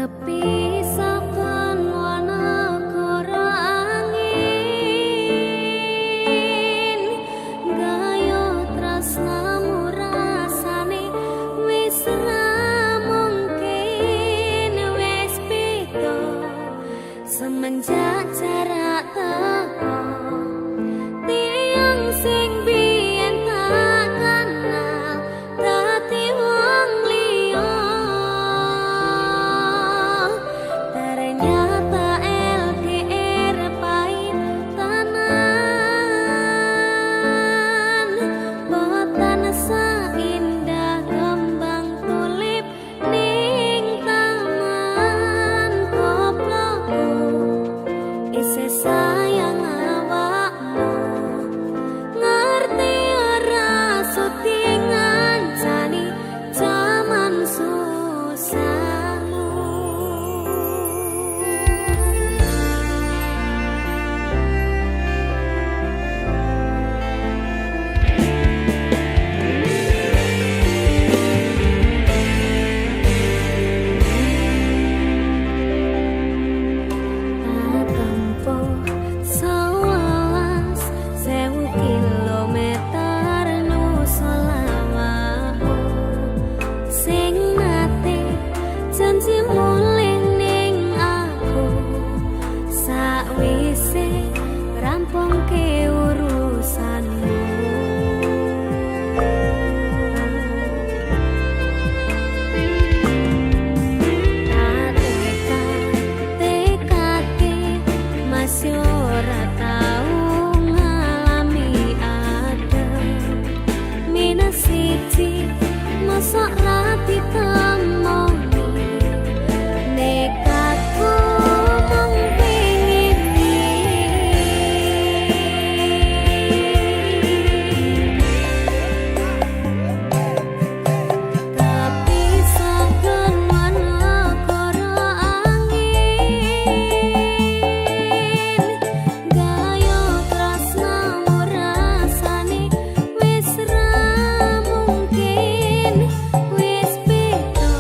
Kepisahan wanakara angin, gayo tresnamu rasane wis ra mungkin, wis beda semenjak jarak teko. Tiang sing biyen tak kenal dadi wong liya. Ternyata LDR pahit tenan, boten saindah kembang tulip ning taman. Goblokku, isih sayang awakmu, ngerti ora sudi ngancani jaman susahmu. Tatempo 11.000 kilometer nusa lawakmu sing nate janji mulih ning aku sakwise rampungke urusanmu. Tak tekad-tekadke masih ora tau ngalami adem minus siji, mosok ra ditemoni. Nekatku mung pengin. Tapi saken wanakara angin, gayo tresnamu rasane wis ra mungkin, wis beda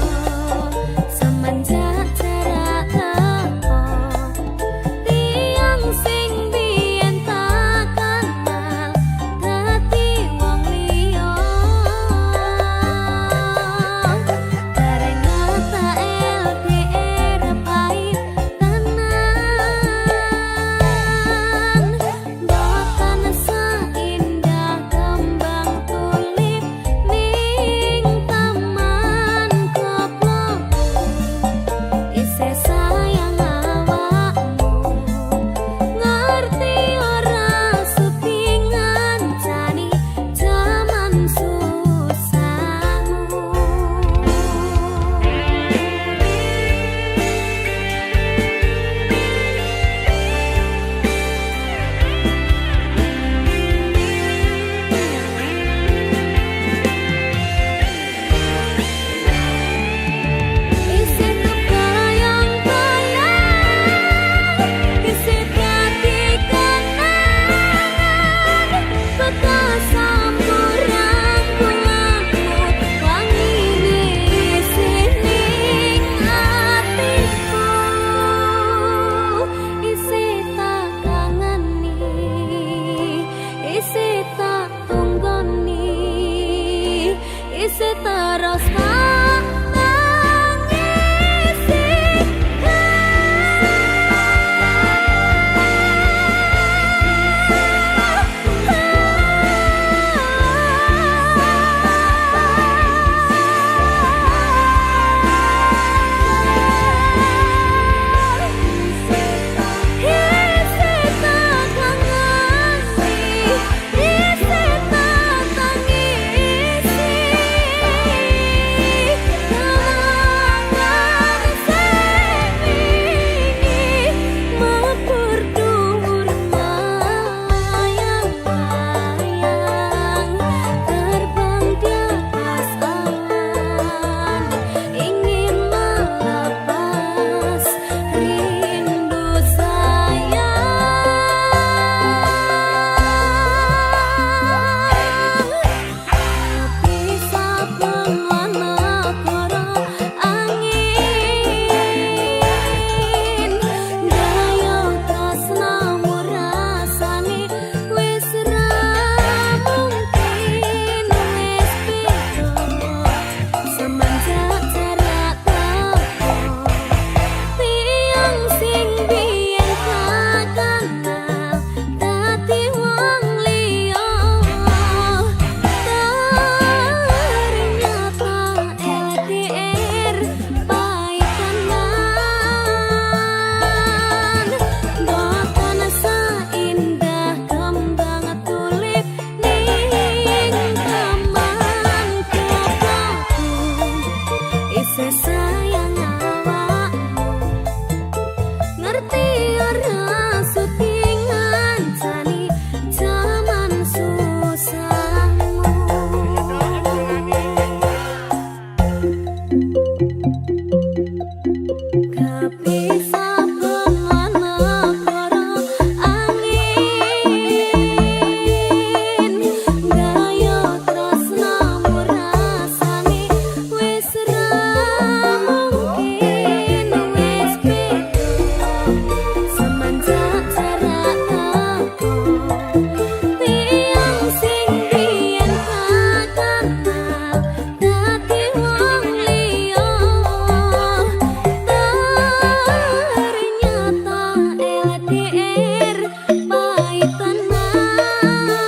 semenjak jarak teko. Tiang sing biyen tak kenal dadi wong liya. Ternyata LDR pahit tenan, boten saindah kembang tulip ning taman. Goblokku, isih sayang awakmu, ngerti ora sudi ngancani jaman susahmu. Isih kebayang-bayang, isih dadi kenangan, bekas rangkulanmu wangine isih ning atiku. Isih tak kangeni, isih tak tunggoni, isih terus tak tangisi. Isih tak kangeni, isih tak tangisi. Kenal dadi wong liya. Ternyata LDR pait tenan,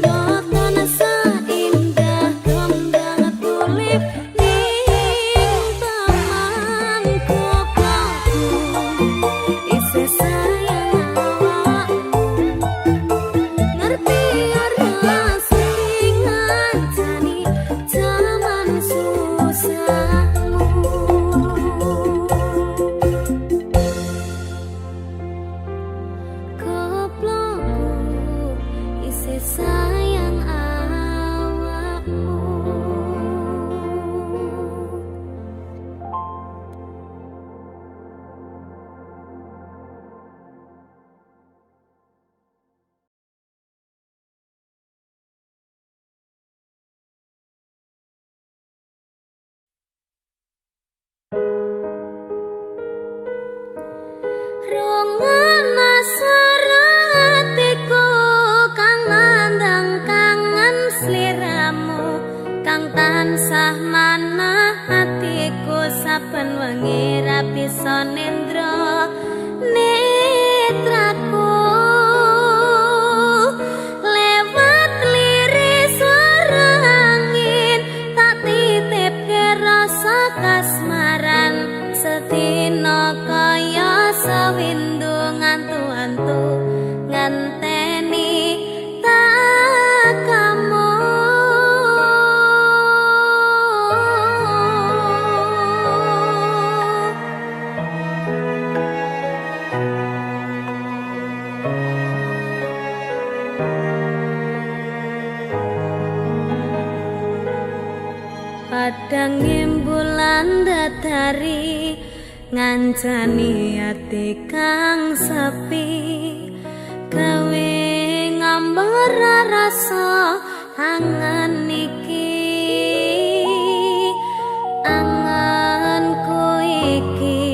boten saindah kembang tulip ning taman. Kokoku isih sayang awakmu, ngerti ora sing ngancani jaman susahmu. Koploku isih sayang awakmu. Rongana saratiku kang nandang kangen sliramu, kang tansah manah atiku saben wengi ra bisa nendra netraku. Lewat liris suara angin tak titipke rasa kasmaran, sedina kaya sewindu ngantu-antu ngenteni takamu. Padang bulan datari ngancani ati kang sepi, gawe ngambar rasa angen iki. Angenku iki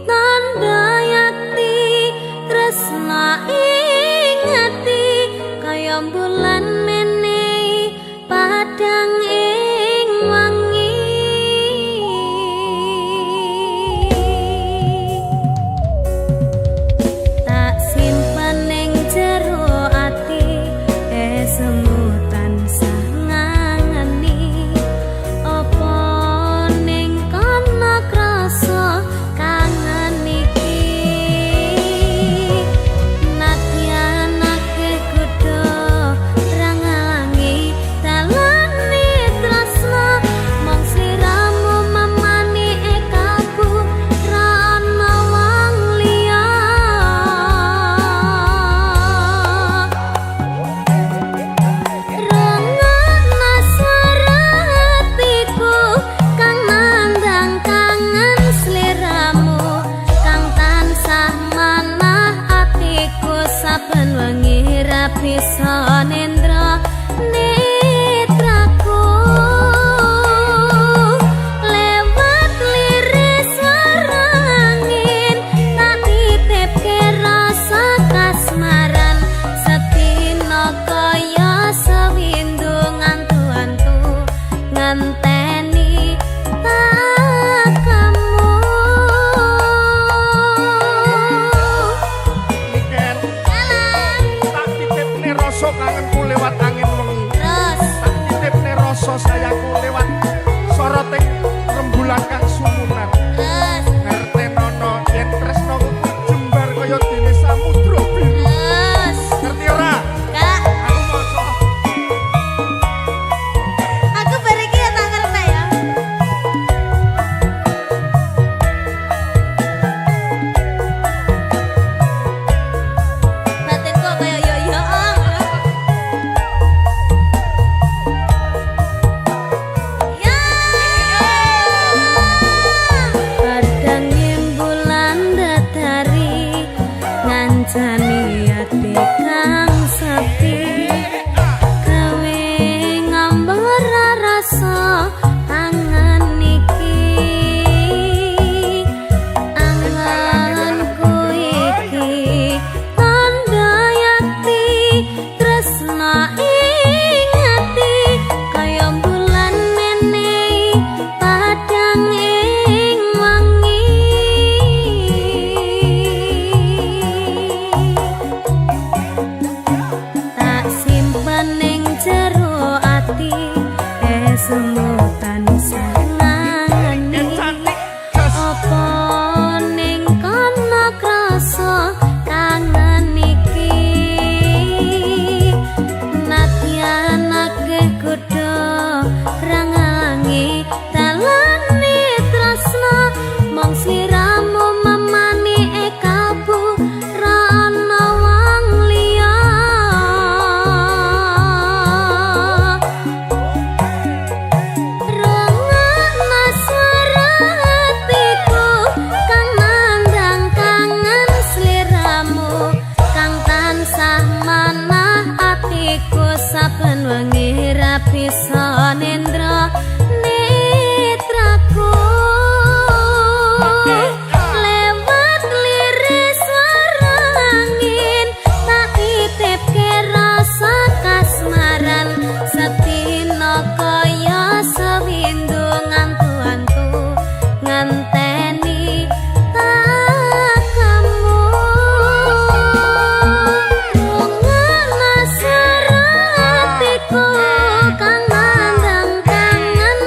tandha yakti tresna ing ati, kaya bulan menehi padang ing wangi. Tak simpen ning jero ati, esemu tansah semu tansah ngangeni. Cantik, jos. Apa ning kono krasa kangen iki? Nadyan akeh godha ra ngalangi dalane tresna, mong sliramu memani e kalbu, ra ana wong liya. Rungokno swara atiku kang nandang kangen sliramu, kang tansah manah atiku saben wengi ra bisa nendra netraku. Lewat liris swara angin tak titipke rasa kasmaran, sedina kaya sewindu ngantu-antu ngenteni tekamu. Rungokno swara atiku kang nandang kangen.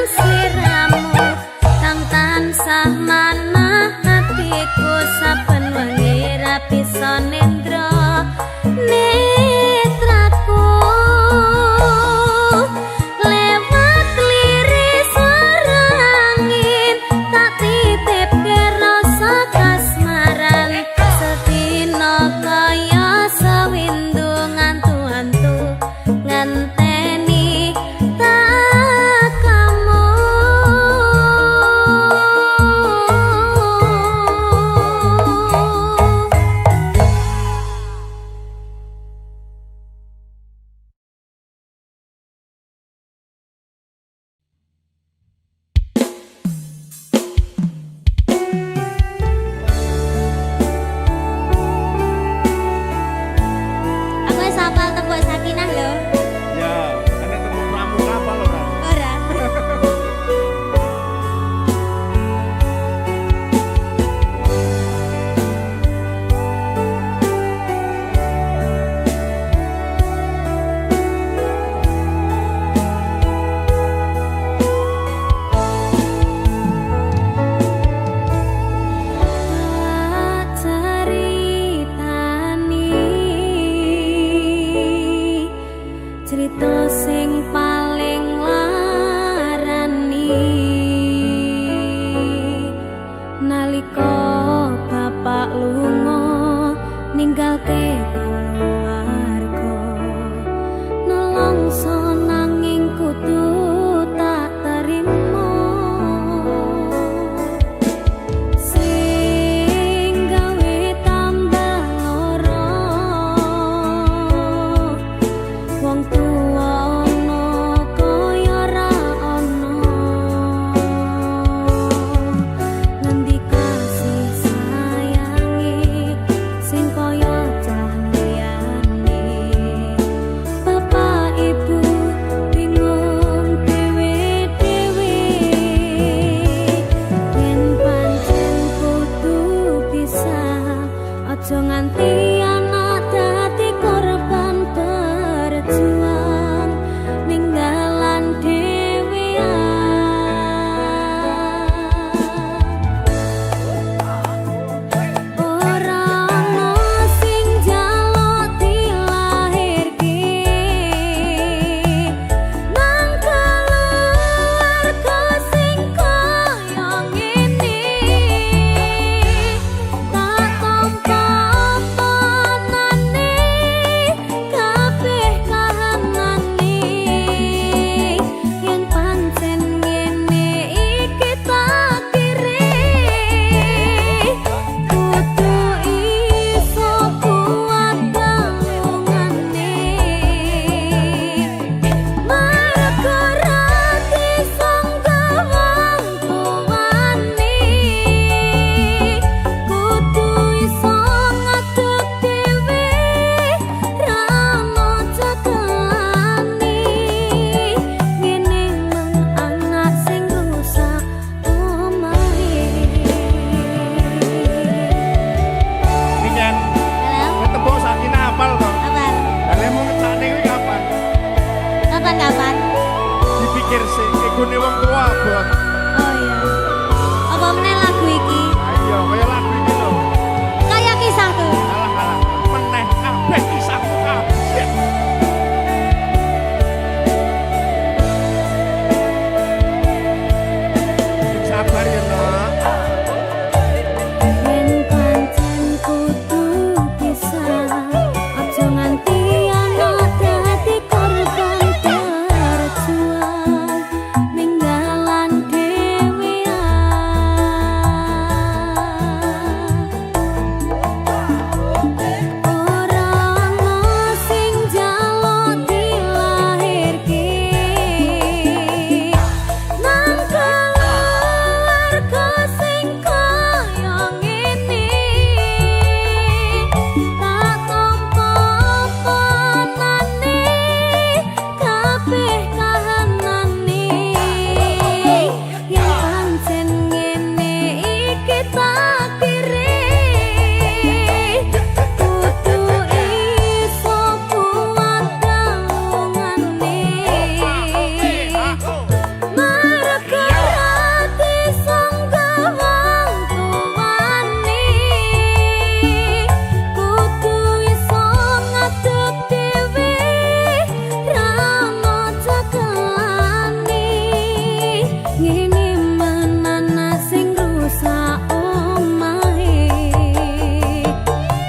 Mikir sih, egone wong tua abot. Oh iya. Apa meneh lagu iki? Ayo, kaya lagu iki lho. Kaya kisahku. Alah alah, meneh kabeh kisahmu kabeh. Sing sabar ya, Nak. Yen pancen kudu pisah, aja nganti ana dadi korban berjuang ning dalan dhewean. Ora ana sing njaluk dilahirke nang keluarga sing kaya ngene, tak tampa apa anane kabeh kahanane. Yen pancen ngene iki takdire, kudu iso kuat tangungane. Merga ati sangga wong tuane, kudu iso ngadeg dhewe ra ono cekelane. Ngene menana sing rusak omahe,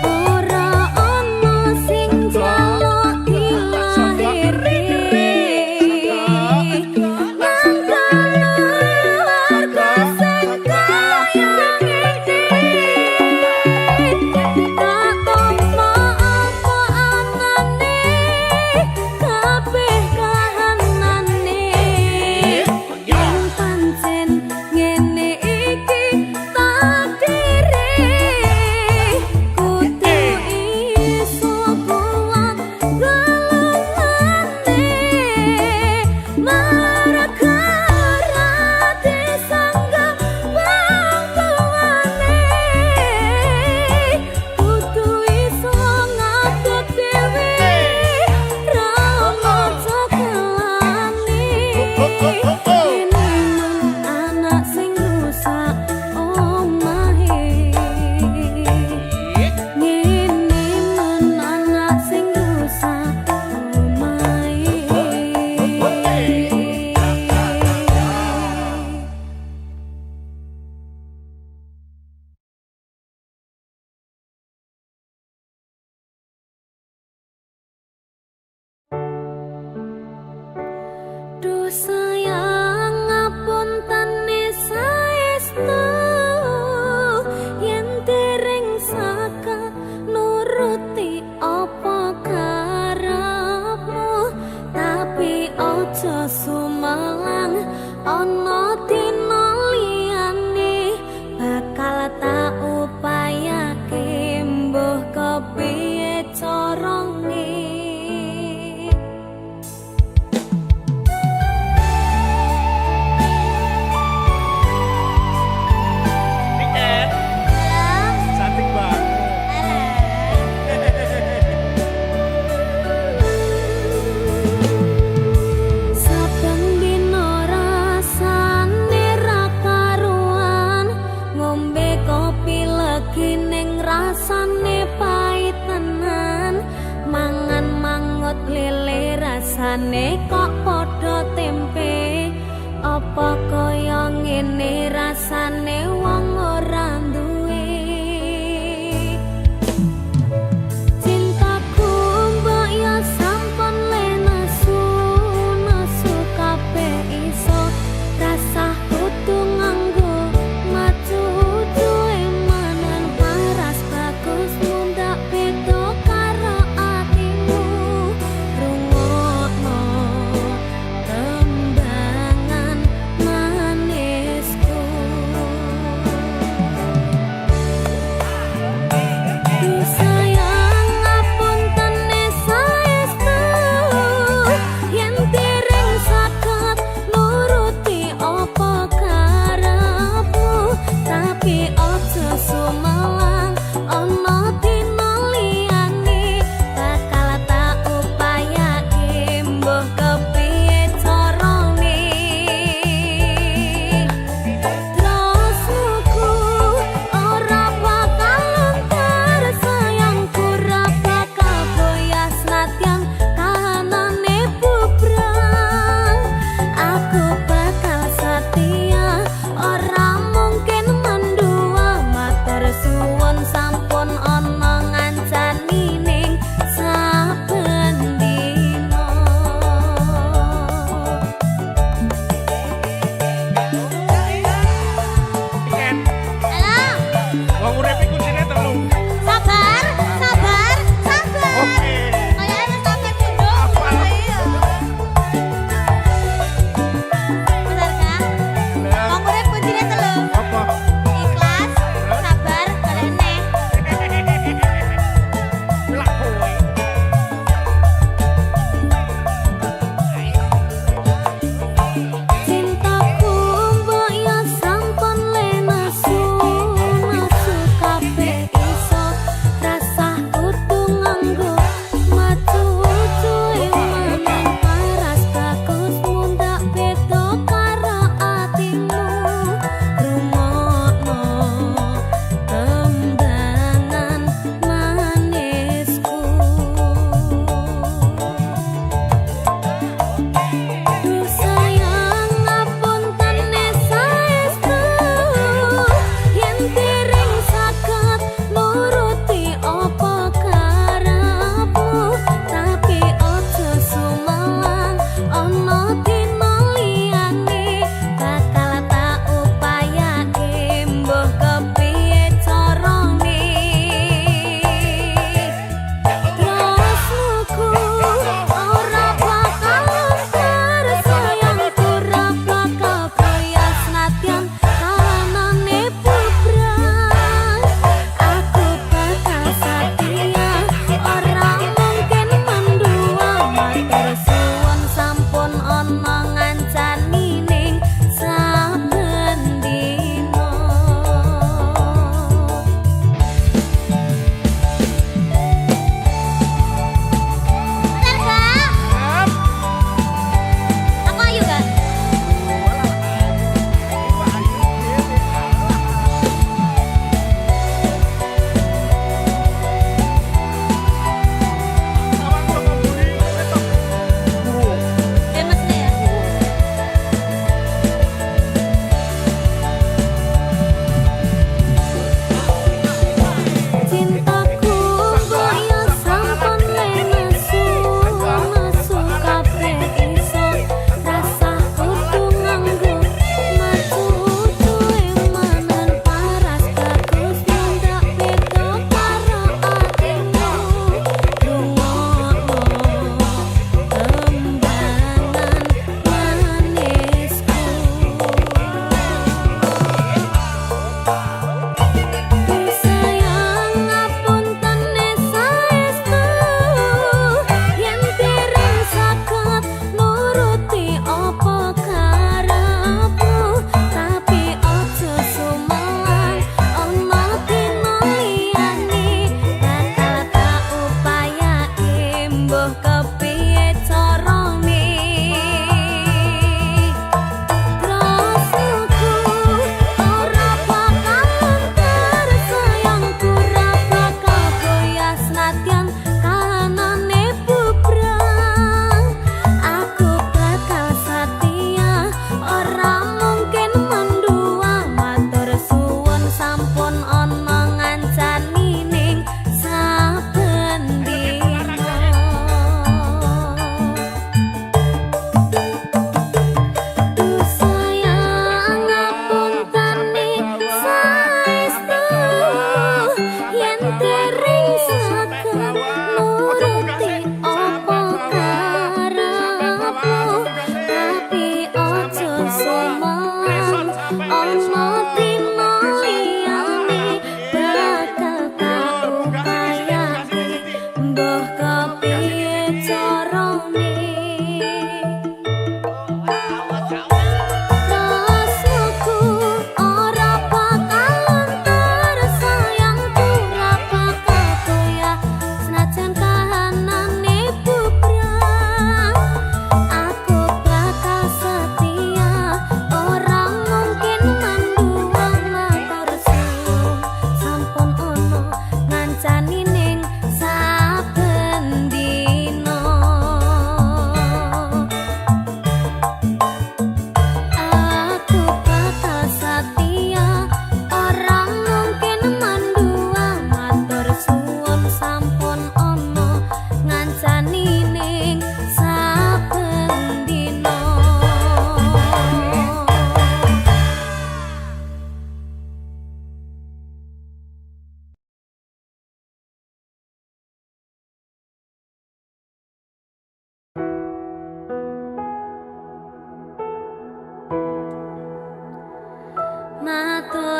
ora ono sing njaluk dilahirke nang keluarga sing kaya ngene, tak tampa apa anane kabeh kahanane. Yen pancen ngene iki takdire, kudu iso kuat golongane. Merga ati sangga wong tuane, kudu iso ngadeg dhewe ra ono cekelane. Ngene men anak sing rusak omahe, ngene men anak sing rusak omahe. Duh sayang, ngapuntene saestu yen dereng saged nuruti apa karepmu, tapi aja sumelang ana dina liyane bakal tak upayake mbuh kepiye carane. Niken, cantik banget. Saben dina rasane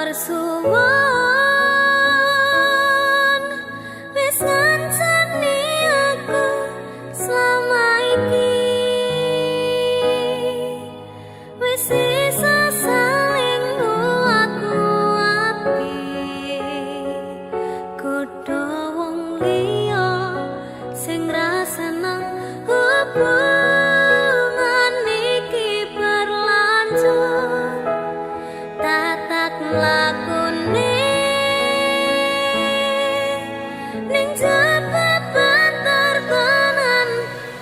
Matur suwun wis ngancani aku selama iki, wis isa saling nguat-nguati kudu wong liya sing ra seneng hubungan iki berlanjut, tatak mlakune ning jaba banter tenan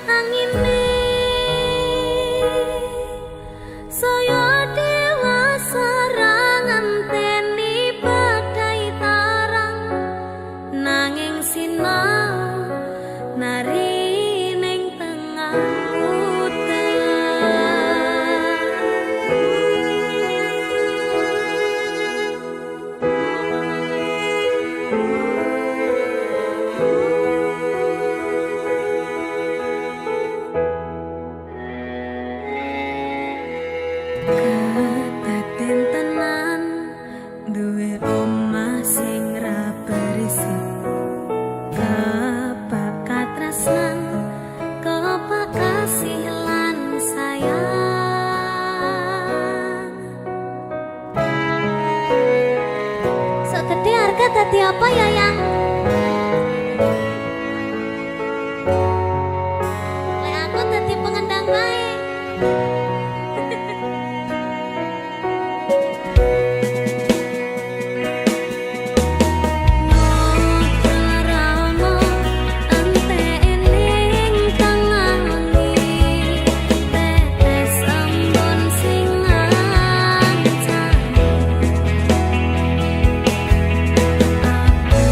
angine, saya dewasa ra ngenteni badai tarang, nanging sinau nari ning tengah udan. Kedaten tenan duwe omah sing ra berisik, kebak katresnan, kebak kasih lan sayang. Sok gede harga dadi apa ya, Yang? Lek aku dadi pengendang bae. Ngobrol ra ono enteke ning tengah wengi, tetes embun sing ngancani. Aku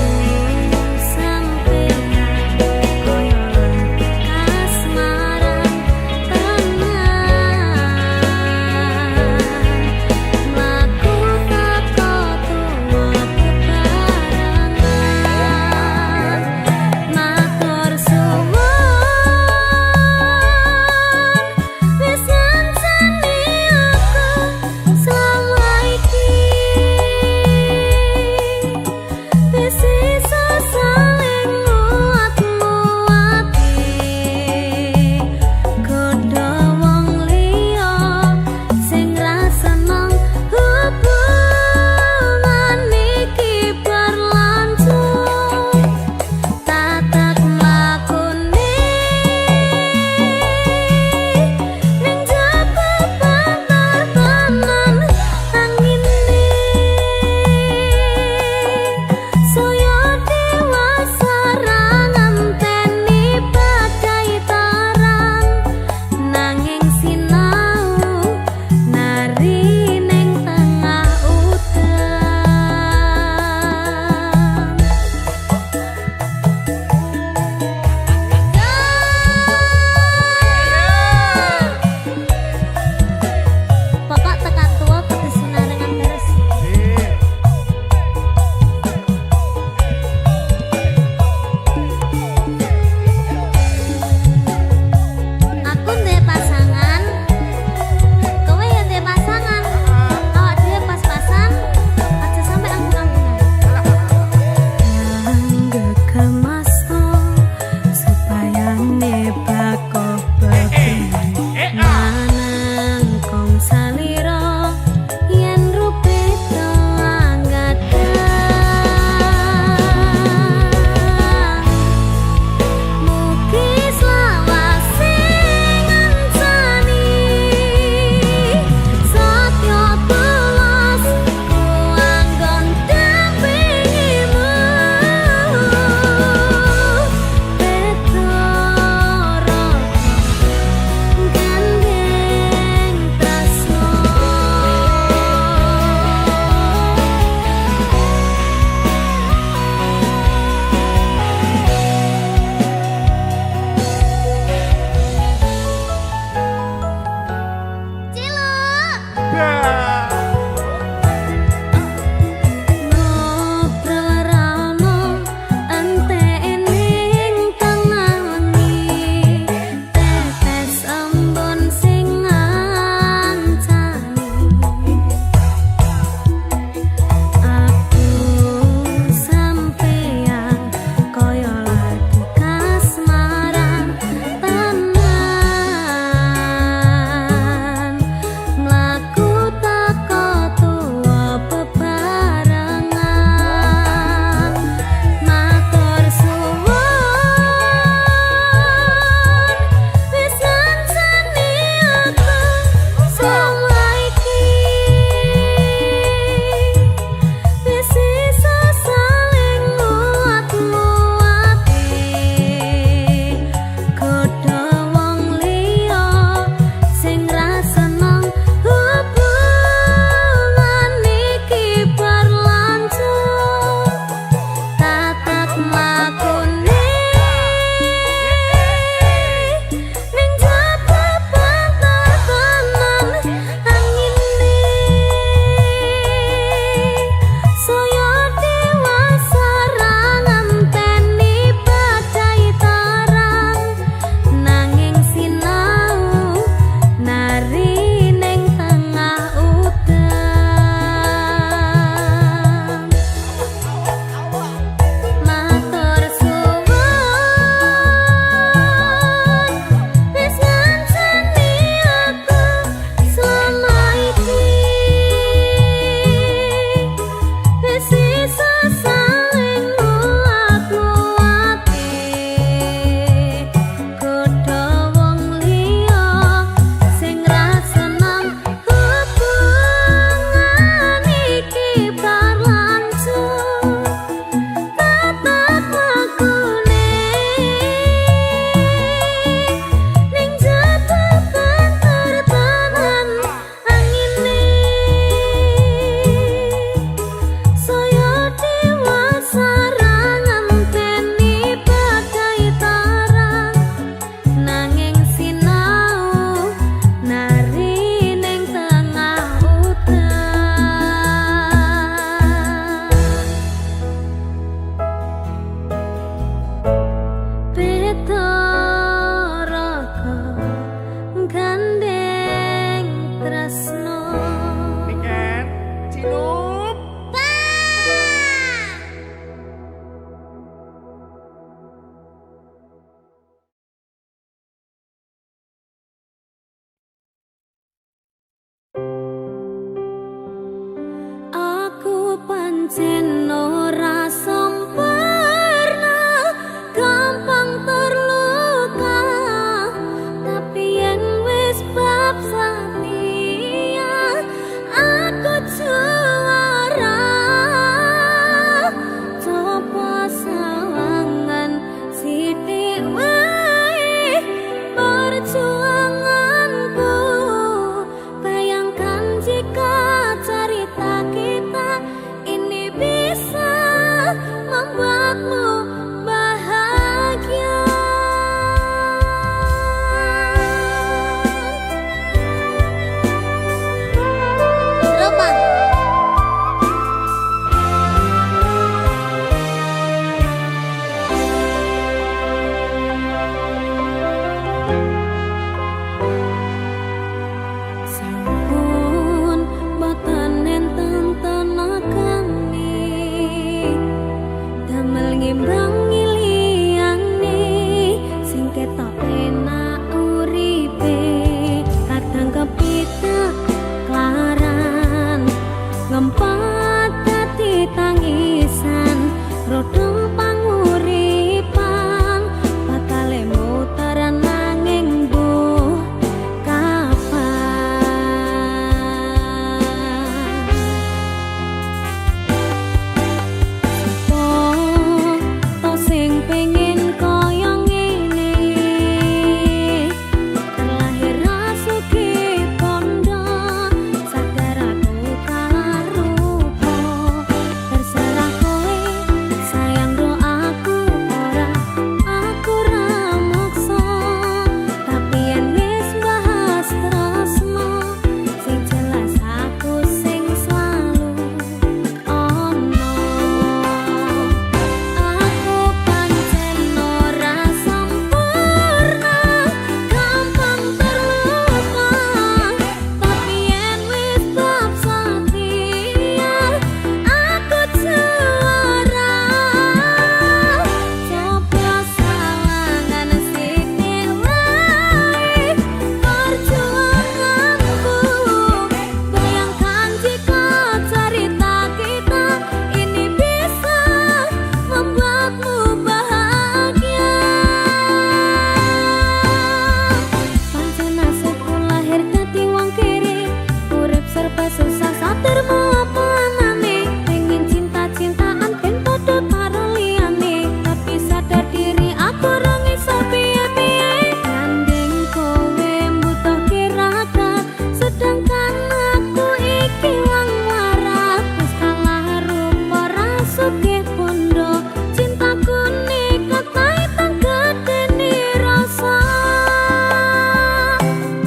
Serba susah satermo apa anane. Pengen cinta-cintaan ben padha karo liyane. Tapi sadar diri aku rong iso piye-piye. Gandeng kowe mbutuh kirakat, sedangkan aku iki wong warat. Wis kalah rupa ra sugih bondo, cintaku nekat ae tak gedeni rasa.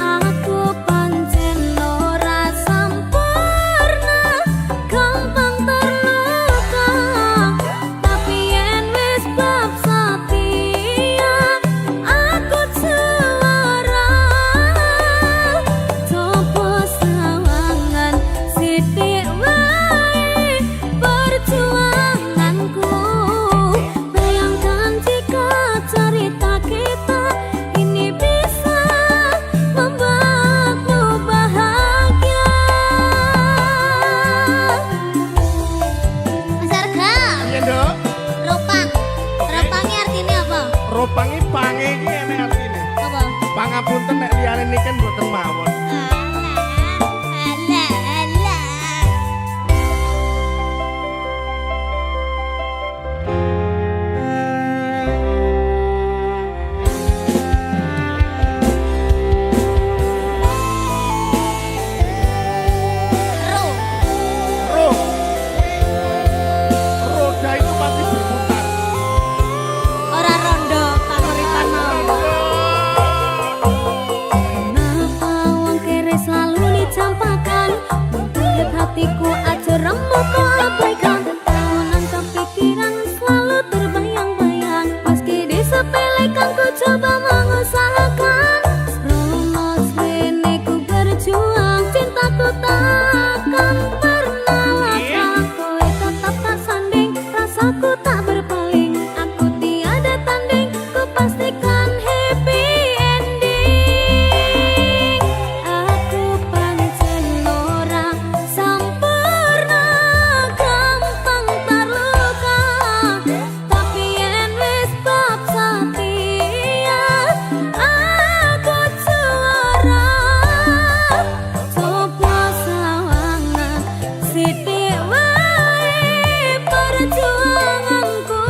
Aku pancen ora sempurna, gampang terluka. Tapi yen wis bab setia, aku juara. Coba sawangan sithik wae perjuanganku. Bayangkan jika cerita kita ini bisa membuatmu bahagia. Mas Arga, Iya, Nduk. Ropang. Ropangi artinya apa? Ropangi pange iki enek artine. Apa? Pangapunten nek liyane niken mboten mawon. Alah, alah, alah. Ro. Ro. Roda itu pasti berputar. Ora rondo panguripan mau. Kenapa wong kere selalu dicampakan? Sakit hatiku aja remuk abaikan. Tahunan kepikiran selalu terbayang-bayang. Meski disepelekan ku coba mengusahakan. Rumah rene ku berjuang, cintaku takkan pernah lekang. Kowe tetap tak sanding, rasaku tak berpaling. Aku tiada tanding, ku pastikan happy ending. Aku pancen ora sampurna, gampang terluka. Tapi yen wis bab setia, aku juara. Coba sawangan sithik wae perjuanganku.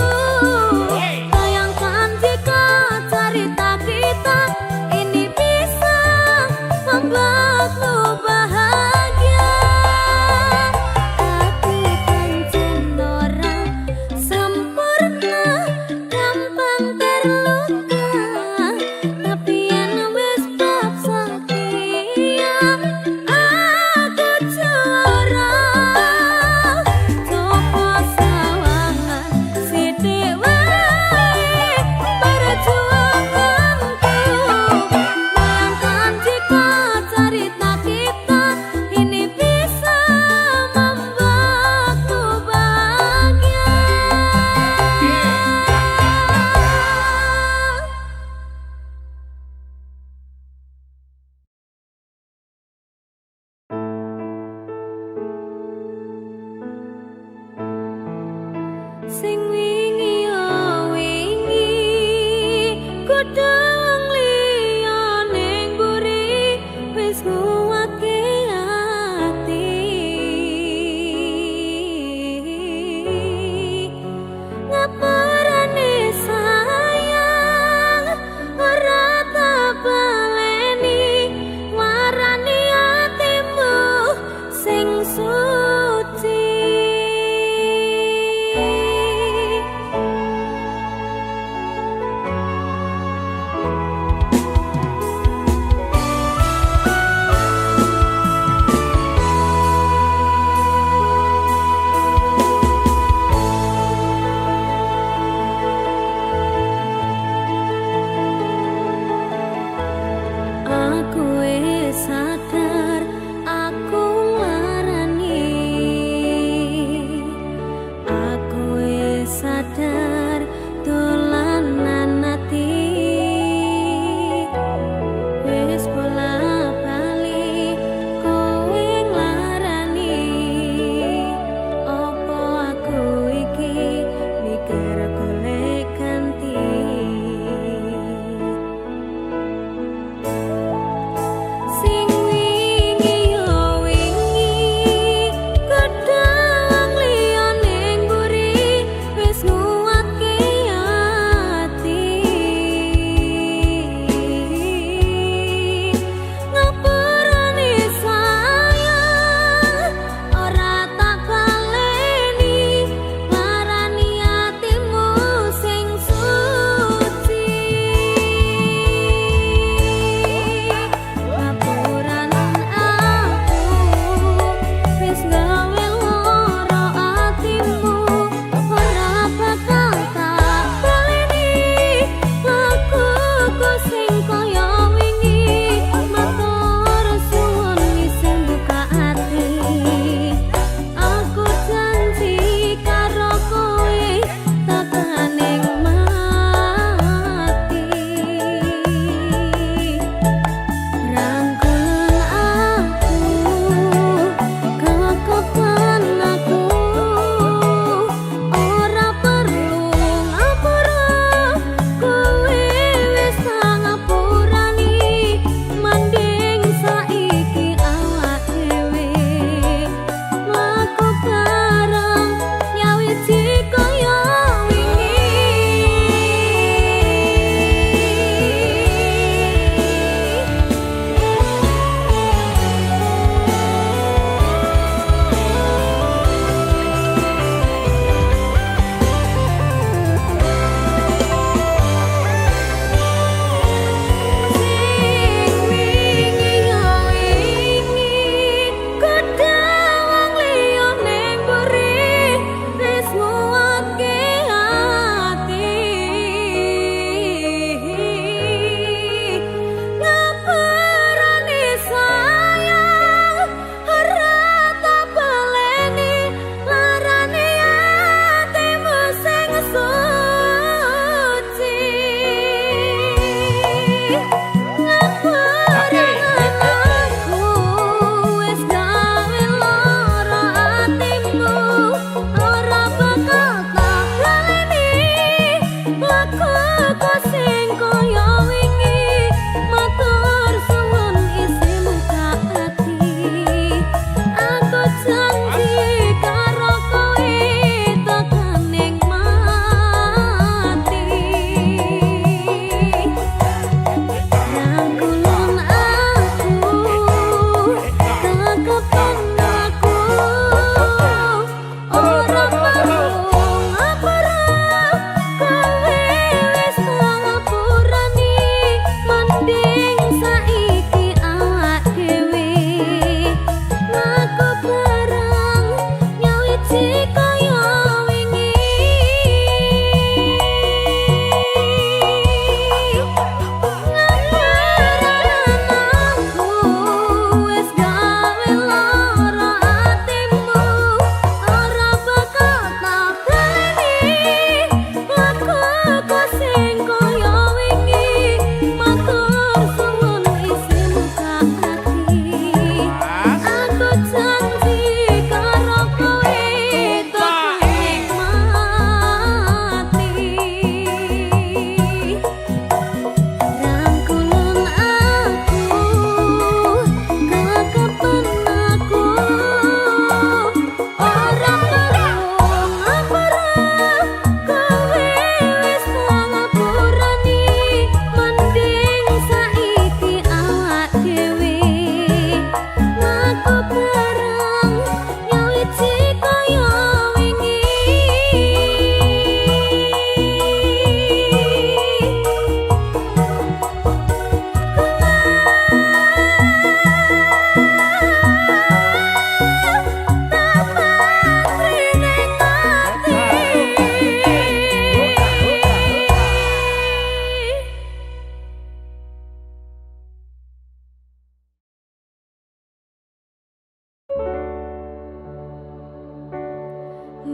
Bayangkan jika cerita kita ini bisa membuatmu bahagia. Aku pancen ora sempurna, gampang terluka. Tapi yen wis bab setia, aku juara. Coba sawangan sithik wae perjuanganku. Bayangkan jika cerita kita ini bisa membuatmu bahagia. Sing wingi yo wingi, kudu wong liya ning mburi wis nguwatke ati. Ngapurane sayang ora tak baleni, warani atimu sing suci.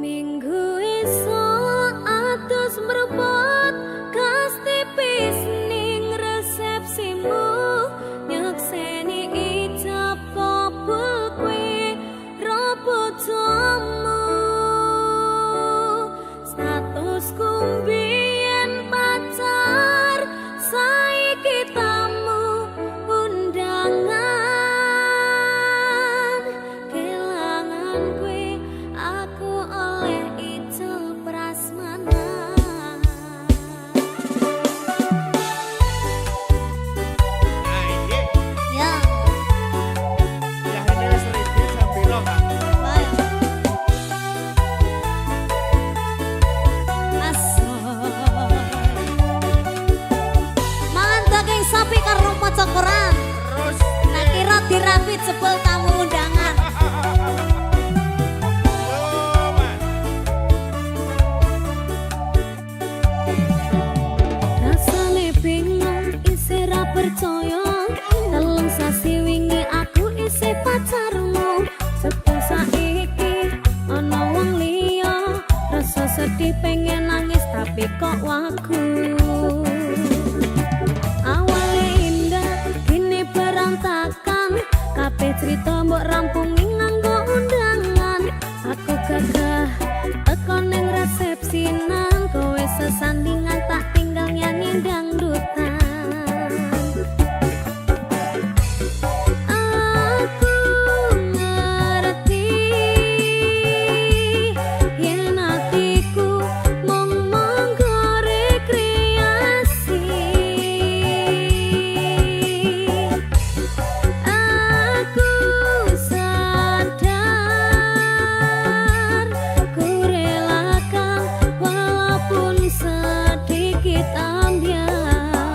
Minggu esuk adus mruput gas tipis ning resepsimu, nyekseni ijab kabul kuwi ro bojomu. Statusku mbiyen pacar, saiki tamu undangan. Kelangan kuwi aku oleh ijol prasmanan. Aye. Ya. Ya ini wis ready jam piro, Kak? Bae. Asoy. Mangan daging sapi karo maca koran. Terus. Tak kira dirabi, jebul tamu undangan. Yo, Mas. Rasane bingung, isih ra percaya. 3 sasi wingi aku isih pacarmu, jebul saiki ana wong liya. Rasa sedih, pengen nangis, tapi kok wagu. Awale indah, kini berantakan. Kabeh cerita mbok rampungi nganggo undangan. Aku gagah teko ning resepsinan, kowe sesandingan, tak tinggal nyanyi dangdutan. Aku ngerti yen atiku mung manggo rekreasi. Aku sadar, ku relakan walaupun sedikit ambyar.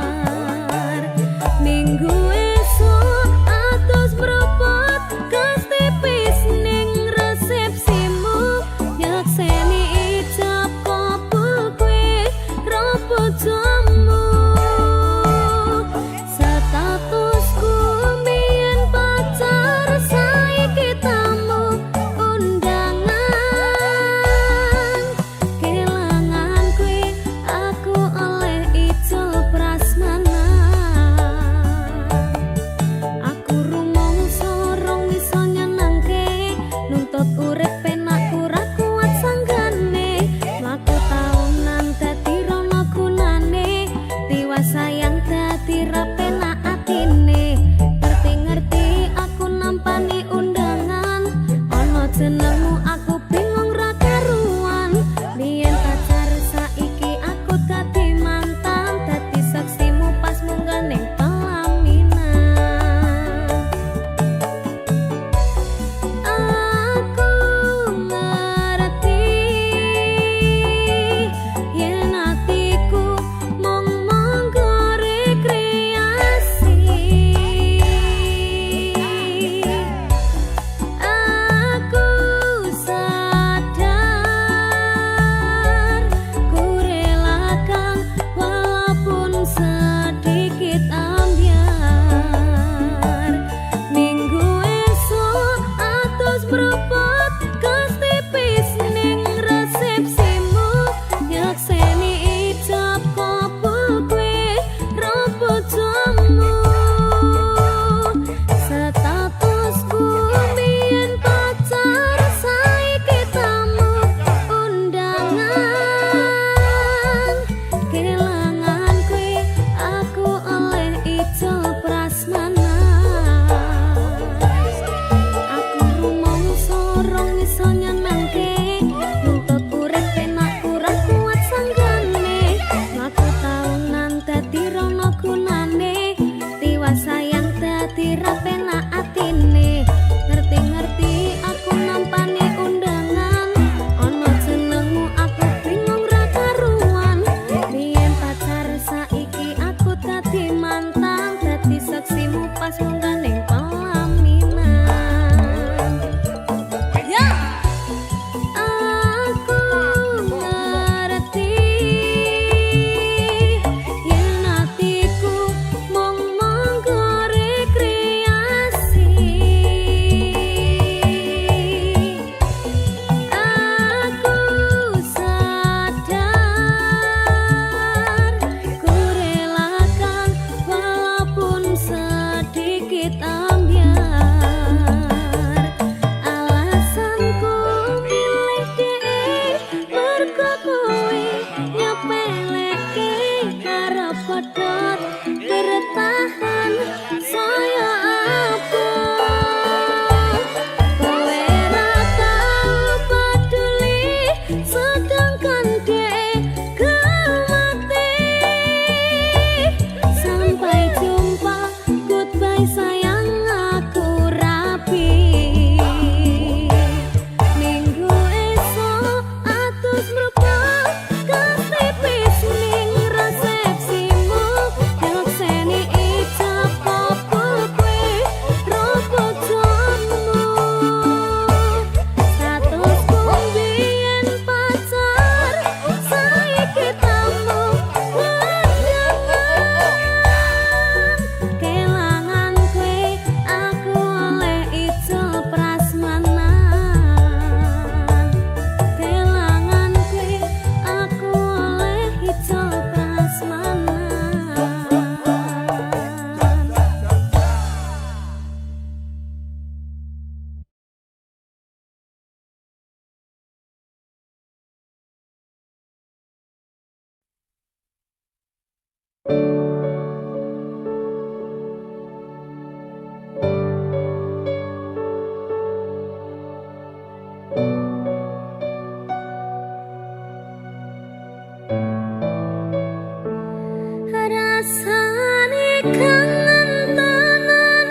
Rasane kangen tenan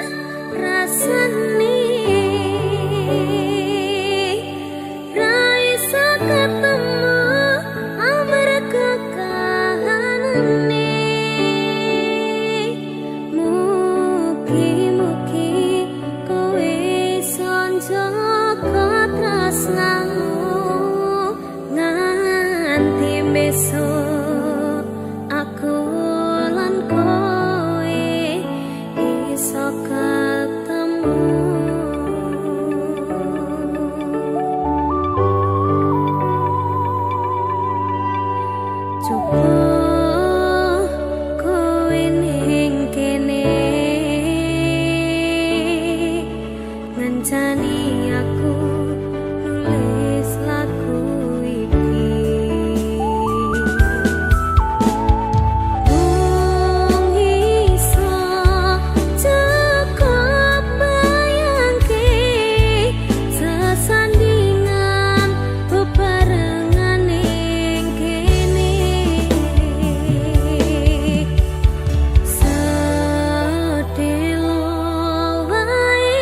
rasane, ra iso ketemu amarga kahanane. Mugi-mugi kowe iso njaga tresnamu nganti besok aku lan kowe iso ketemu. Coba kowe ning kene ngancani aku nulis lagu iki. Mung iso cukup bayangke sesandingan bebarengan ning kene. Sedelo wae.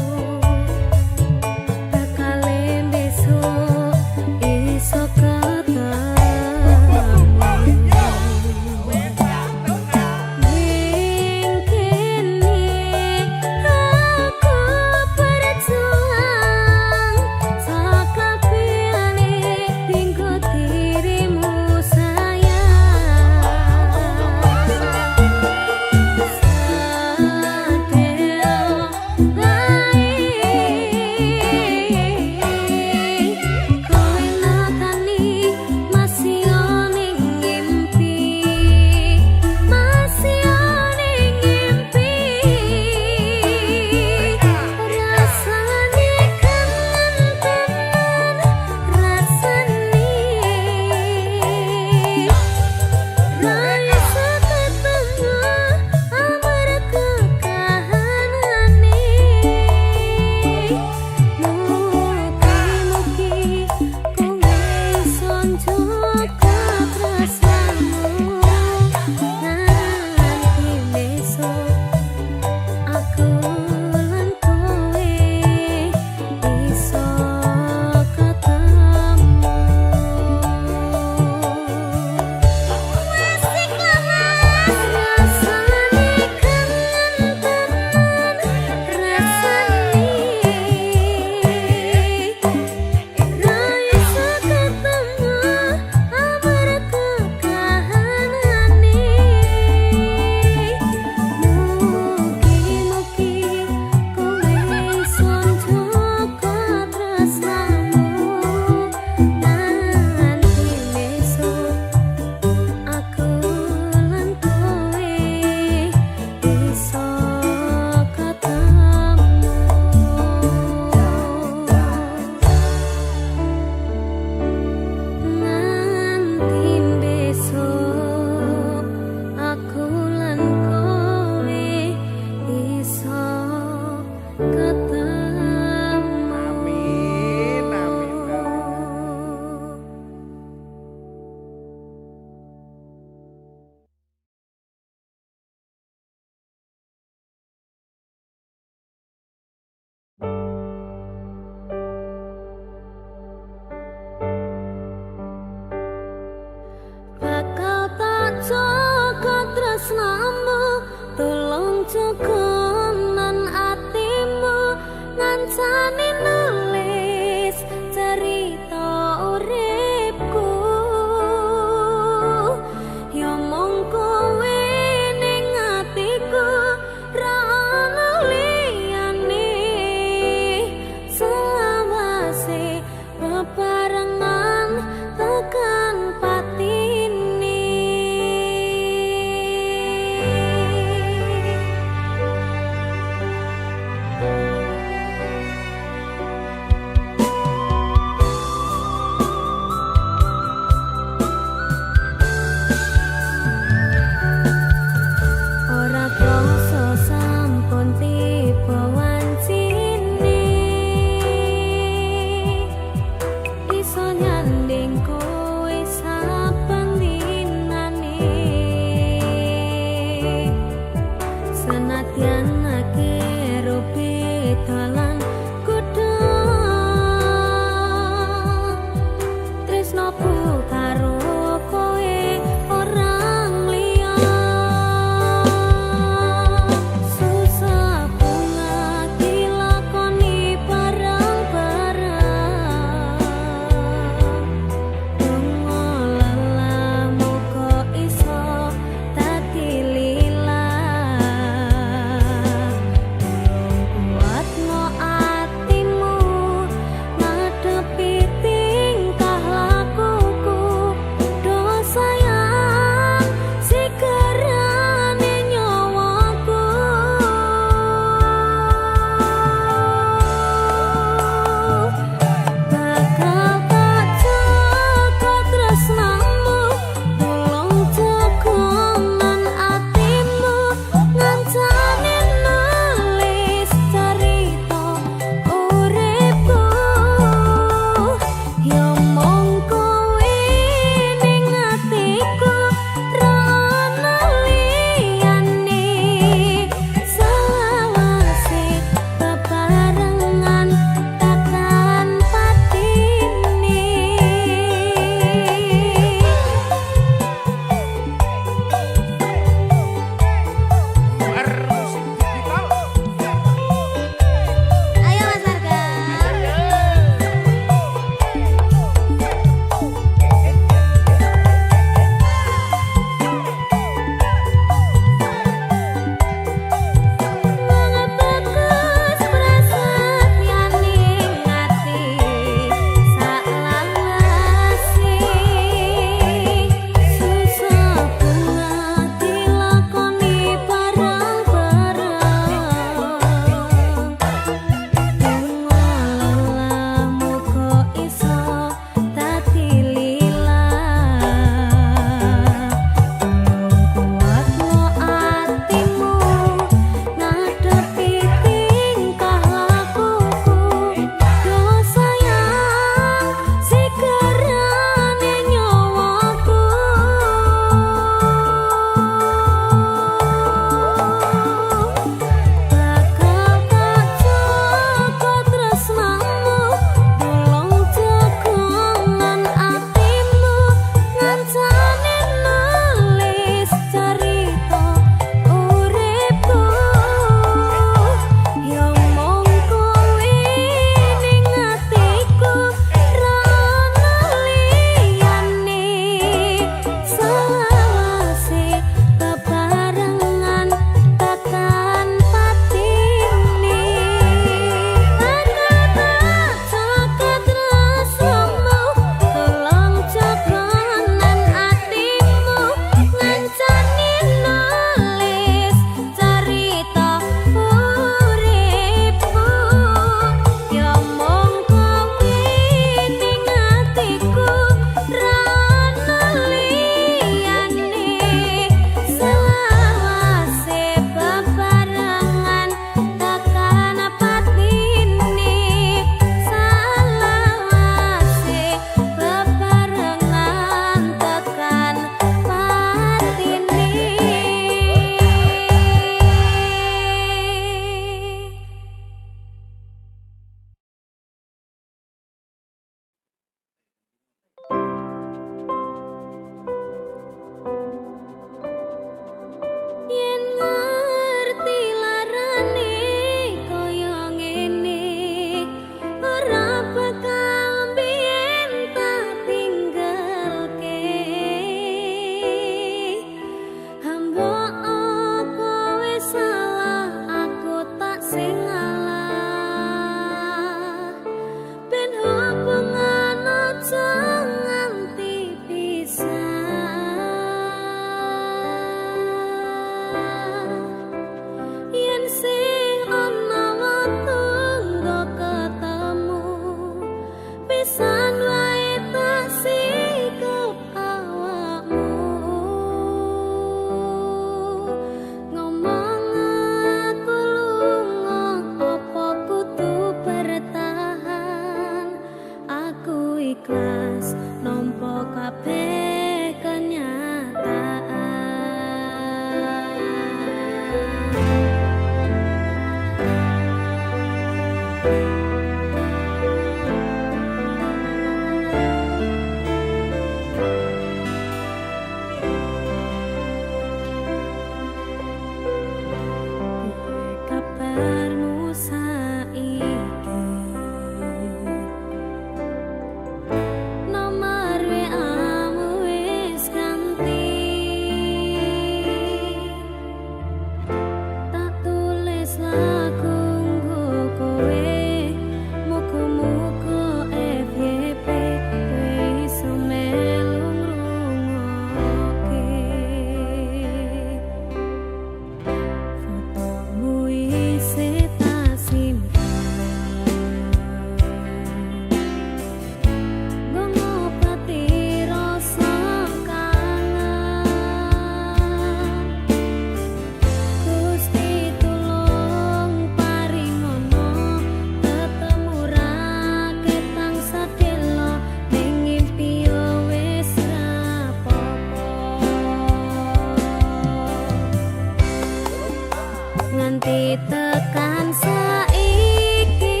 Nganti tekan saiki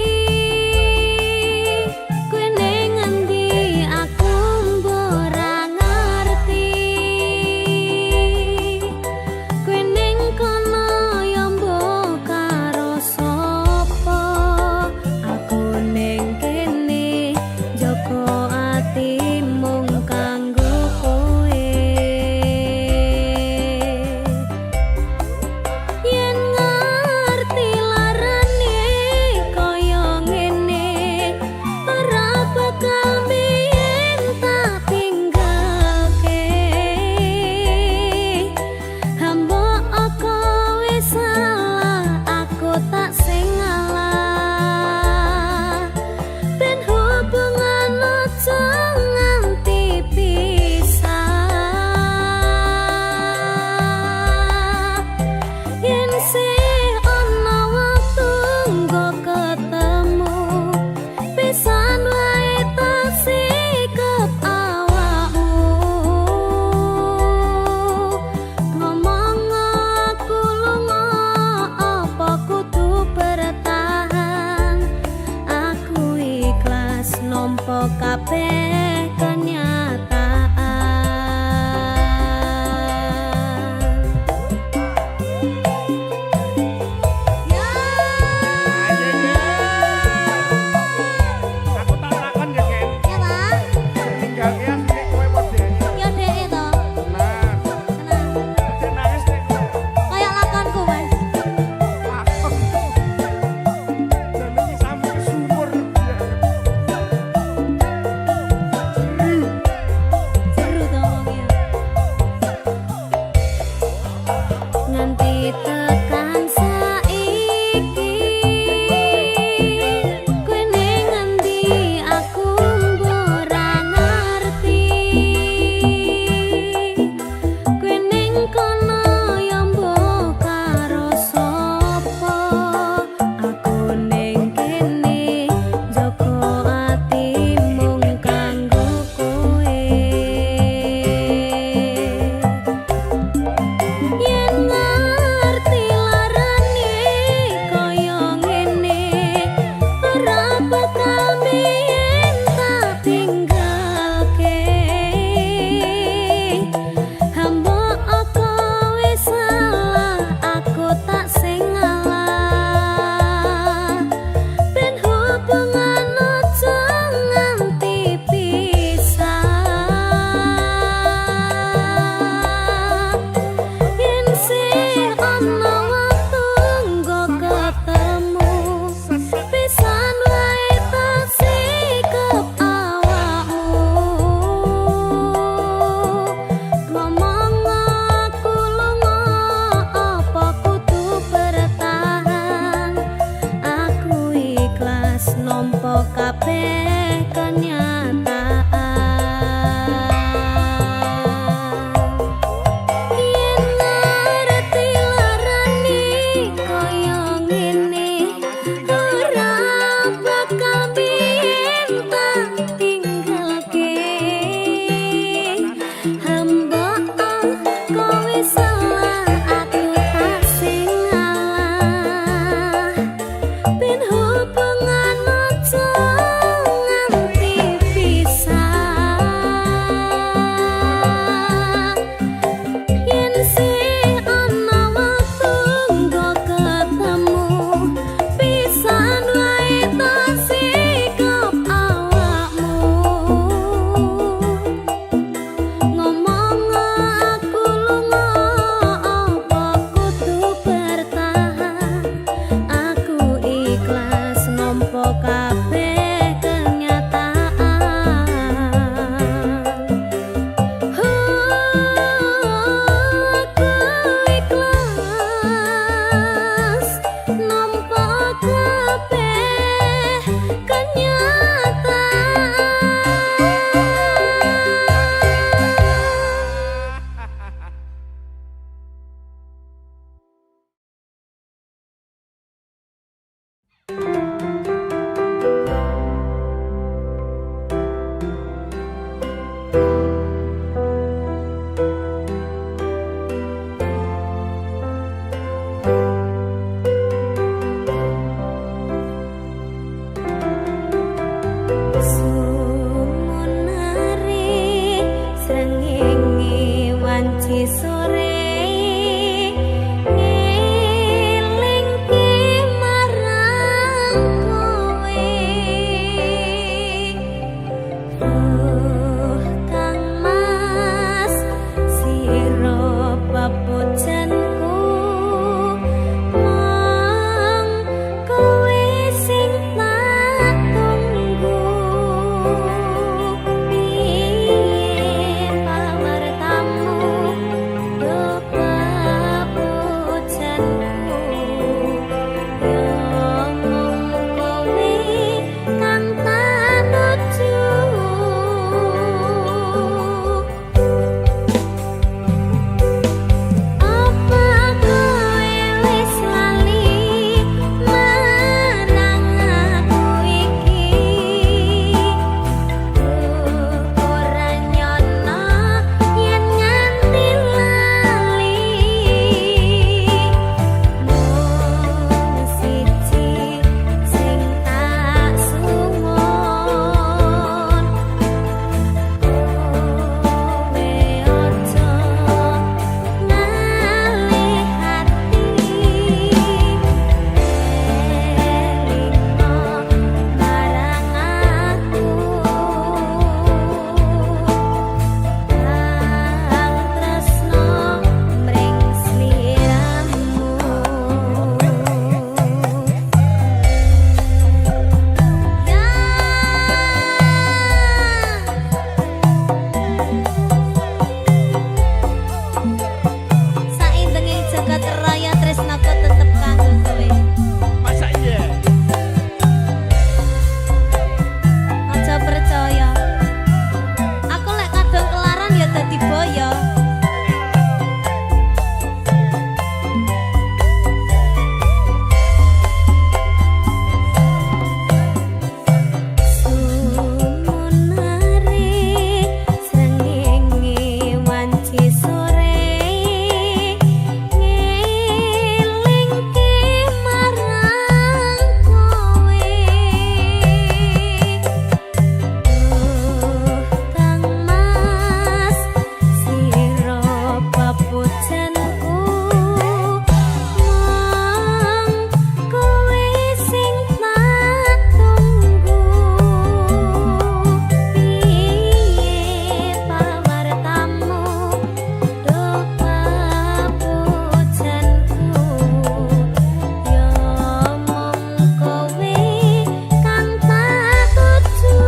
kowe ning ngendi aku ora ngerti. Kowe ning kono ya mbok karo sapa, aku ning kene jaga ati mung kanggo kowe. Yen ngerti larane kaya ngene, ora bakal biyen tak tinggalke. Hamba aku wis salah, aku tak sing ngalah. Ben hubungan aja nganti pisah. Yen sih ana wektu nggo ketemu, pisan wae tak sikep awakmu. Ngomong aku lunga apa kudu bertahan, aku ikhlas nampa kabeh kenyataan. Ya. Ayo, Ken. Aku tak takon ya, Ken. Ya, Pak. Tinggalke asline kowe apa dhek? Ya dhek to. Nah, Tenang. dhek nangis nek kowe. Kayak lakonku, Mas. Lakon. Jane iki sampe sumur. Jeru. Seru to wong ya. Nganti tekan saiki kowe ning ngendi aku ora ngerti. Kowe ning kono ya mbok karo sapa, aku ning kene jaga ati mung kanggo kowe. Yen ngerti larane kaya ngene, ora bakal biyen tak tinggalke. Hamba aku wis salah, aku tak sing ngalah. Ben hubungan aja nganti pisah. Yen sih ana wektu nggo ketemu, pisan wae tak sikep awakmu. Ngomong aku lunga apa kudu bertahan, aku ikhlas nampa kabeh kenyataan. Yen ngerti larane kaya ngene, ora bakal biyen tak tinggalke. Hamba kowe salah, aku tak sing ngalah. Ben hubungan aja nganti pisah. Yen sih ana wektu nggo ketemu, pisan wae tak sikep awakmu. Ngomong aku lunga Sore ngelingke marang kowe. Oh Kang Mas, sira papujanku, mung kowe sing tak tunggu. Piye pawartamu, do papujanku, ya mung kowe kang tak tuju. Apa kowe wis lali marang aku iki? Ora nyono yen nganti lali. Mung siji sing tak suwun, kowe aja ngalih ati. Elingo marang aku, kang tresno mring sliramu. Ya. Saindenging jagat raya tresnaku tetep kanggo kowe. Masa iya? Aja percaya. Aku lek kadung kelaran ya dadi boyo. Sumunare srengenge wanci sore ngelingke marang kowe. Oh Kang Mas, sira papujanku, mung kowe sing tak tunggu. Piye pawartamu, do papujanku, ya mung kowe kang tak tuju.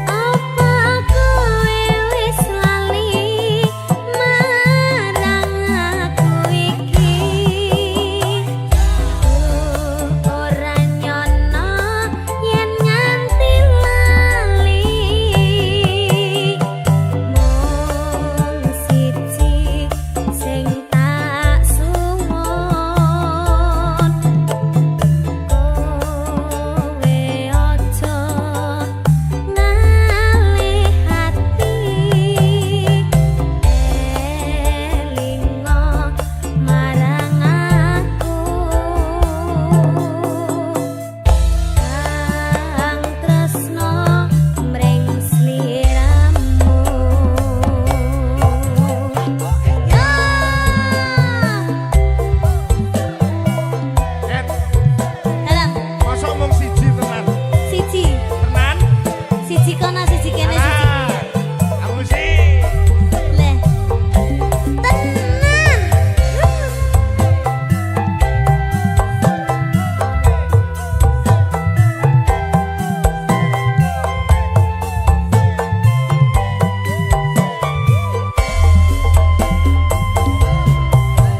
Apa kowe wis lali marang aku iki? Ora nyono yen nganti lali. Mung siji sing tak suwun, kowe aja ngalih ati. Elingo marang aku, kang tresno mring sliramu. Ya. Ken, Dalam masa mung siji tenan? Siji, Tenan? Siji kono, siji kene, siji. Ah, aku sih. Leh. Tenan.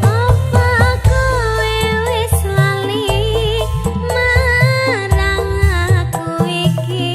Apa kowe wis lali marang aku iki?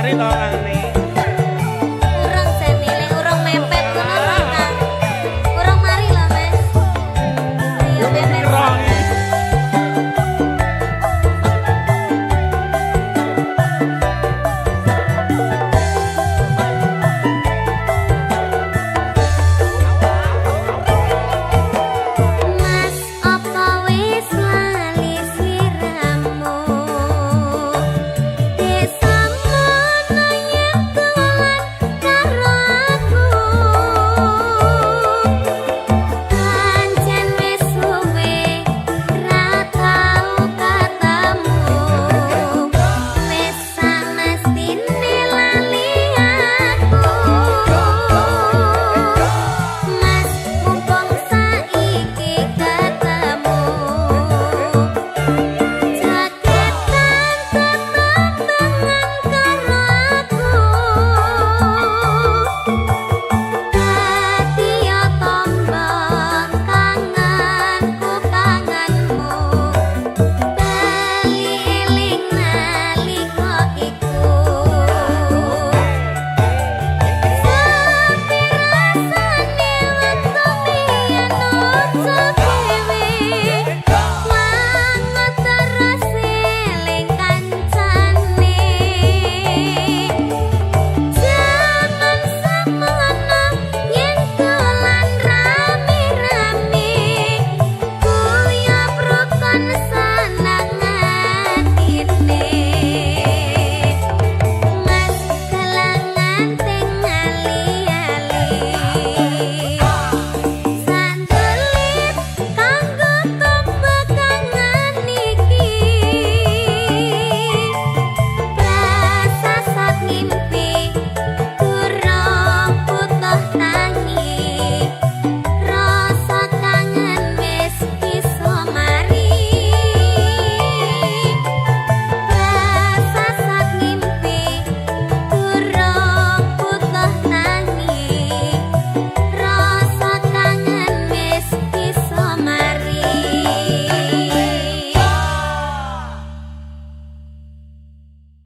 Cerita nang